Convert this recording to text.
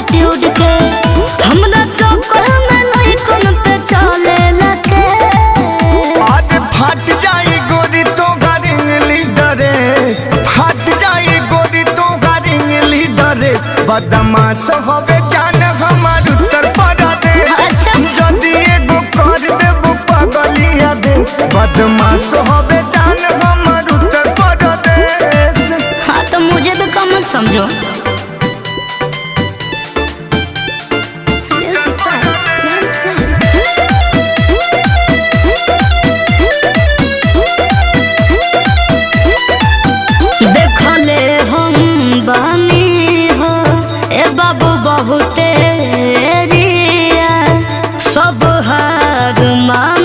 Attitude के। हमरा चक्कर में लइकन पे चले लगे। आज फट जाई गोरी तोहार इंग्लिश ड्रेस, फट जाई गोरी तोहार इंग्लिश ड्रेस। बदमाश होवे जान हमार उत्तर प्रदेश। अच्छा। जदि एगो कर देबो पगलिया देश, बदमाश होवे जान हमार उत्तर प्रदेश। हाँ तो मुझे भी कम मत समझो। देखले हम बानी हो ए बाबू बहुते रिया, सब हार मान।